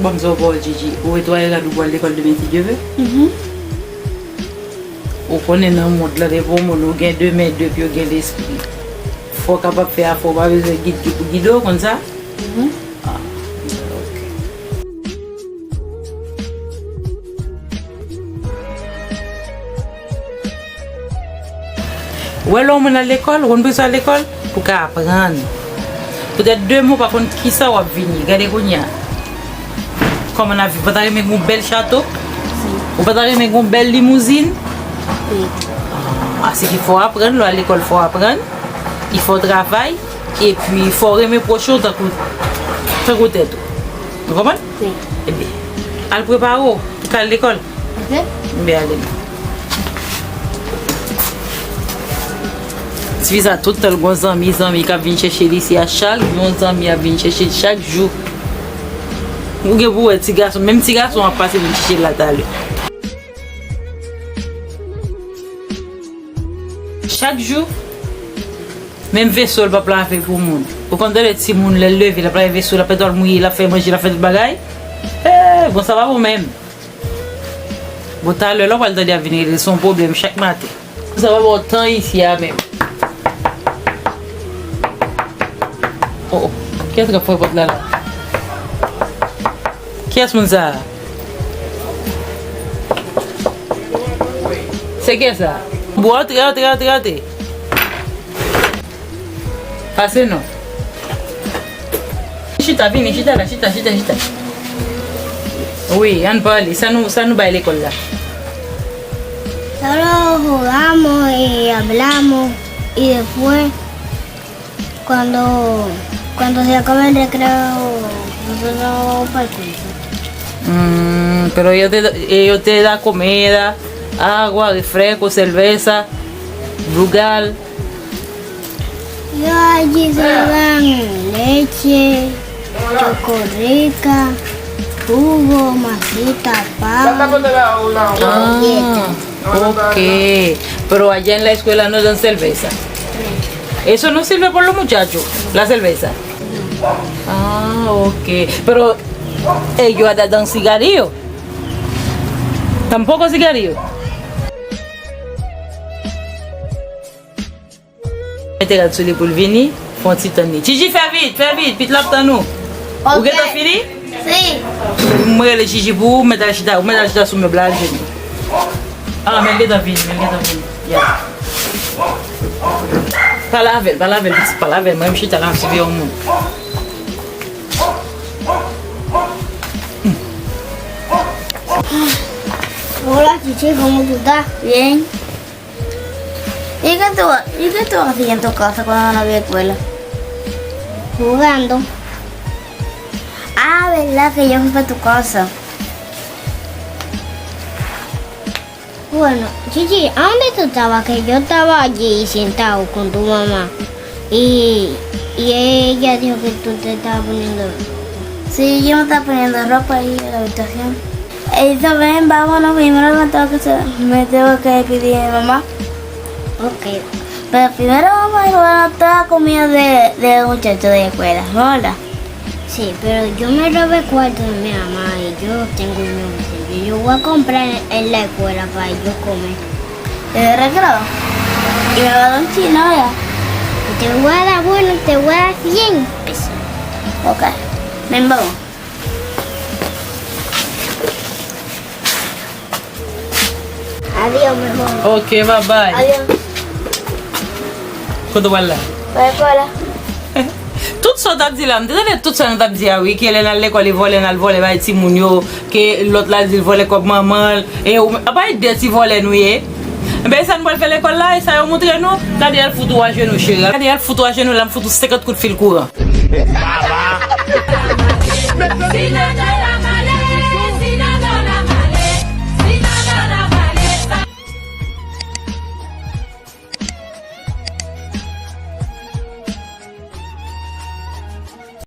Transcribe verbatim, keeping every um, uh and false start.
Ban m di w yon pawòl, Gigi. Ou retware rad ou pou al lekòl demen, si Dye vle? Mhm. Ou konnen nan mond lan, depi yon moun ou gen de men, de pye, ou gen lespri. Fò w kapab fè afè, ou pa bezwen gid ki pou gide w, konn sa? Mhm. Ah, ok. Ou wè lè yon moun al lekòl, ou konn poukisa w al lekòl? Pou w ka aprann. Poutèt demen w pa konn kisa w ap vini. Gade kounye a. Kòman n ap viv? Ou pa ta renmen gen yon bèl chato? Ou pa ta renmen gen yon bèl limouzin? Wi. Ah, se ki fò w aprann, lè w al lekòl fò w aprann. Il faut travay, epi fò w renmen pwòch ou tankou, tankou tèt ou. Ou konprann? Wi. Ebyen, al prepare w pou w ka al lekòl. Ok. Ebyen, ale. Ti fi sa, tout tan l gon zanmi, zanmi k ap vin chèche l isi a, chak jou yon zanmi ap vin chèche l, chak jou. Ou gen pou wè ti gason, menm ti gason ap pase vin chèche l la talè. Chak jou, menm veso l p ap lave pou moun. Ou konn tande timoun lè l leve, l ap lave veso, l ap fè twal mouye, l ap fè manje, l ap fè tout bagay. Eh, bon, sa pa bon menm. Bon, talè lè w pral tande y ap vin rele, se yon pwoblèm chak maten. Sa pa ba w tan isi a menm. Oh, oh. Kiyès k ap frape pòt la la? Kiyès moun sa a? Se kiyès sa? Bon, antre, antre, antre, antre. Pase non. Chita, vini, chita la, chita, chita, chita. Wi, ann pale. Sa nou, sa nou bay lekòl la? Solo jugamos y hablamos y después cuando, cuando se acaba el recreo, nosotros partimos. Mm, pero ellos te, ellos te da comida, agua, refresco, cerveza, Brugal. Yo allí se dan leche, chocorrica, jugo, masita, pan, galleta. Ah, ok. Pero allá en la escuela no dan cerveza. Eso no sirve por los muchachos, la cerveza. Ah, ok. Pero ellos allá dan cigarrillo. Tampoco cigarrillo. Mete rad sou li pou l vini, fè yon ti tann li. Gigi, fè vit, fè vit, pit la ap tann ou. Ou gentan fini? Si. M rele Gigi pou ou, mèt al chita, ou mèt al chita sou mèb la, al jwenn li. Ah, men l gentan vini, men l gentan vini. Ya. Pale avè l, pale avè l, pitit, pale avè l. Mwen, m chita la, m siveye yon moun. Hola, Gigi, ¿cómo tú estás? Bien. ¿Y qué tú, y qué tú haciendo en tu casa cuando no había escuela? Jugando. Ah, ¿verdad que yo fui para tu casa? Bueno, Gigi, ¿a dónde tú estabas? Que yo estaba allí sentado con tu mamá. Y, y ella dijo que tú te estabas poniendo ropa. Sí, yo me estaba poniendo ropa ahí en la habitación. Elizabeth, vámonos, primero me tengo que hacer, me tengo que despedir de mi mamá. Ok. Pero primero vamos a llevarnos toda la comida de, de los muchachos de la escuela, ¿no, verdad? Sí, pero yo me robé cuarto de mi mamá y yo tengo uno que yo voy a comprar en la escuela para yo comer. ¿De verdad que no? Y me va a dar un chino, ¿verdad? Te voy a dar, bueno, te voy a dar cien pesos. Ok, ven, vamos. Adiós, mi amor. Ok, bye bye. Adiós. Kote w al la? Bye bye. Tout sa w t ap di la, m te tande tout sa nou t ap di a wi, ke lè n al lekòl e vòlè n al vòlè bay timoun yo, ke lòt la di l vòlè kòb manman l, e ou, apa e de ti vòlè nou ye? Enben, e sa n pral fè lekòl la, e sa yo moutre nou? Gade, al fout ou ajenou, cheri. Gade, al fout ou ajenou, la m fout ou senkant kout fil kouran.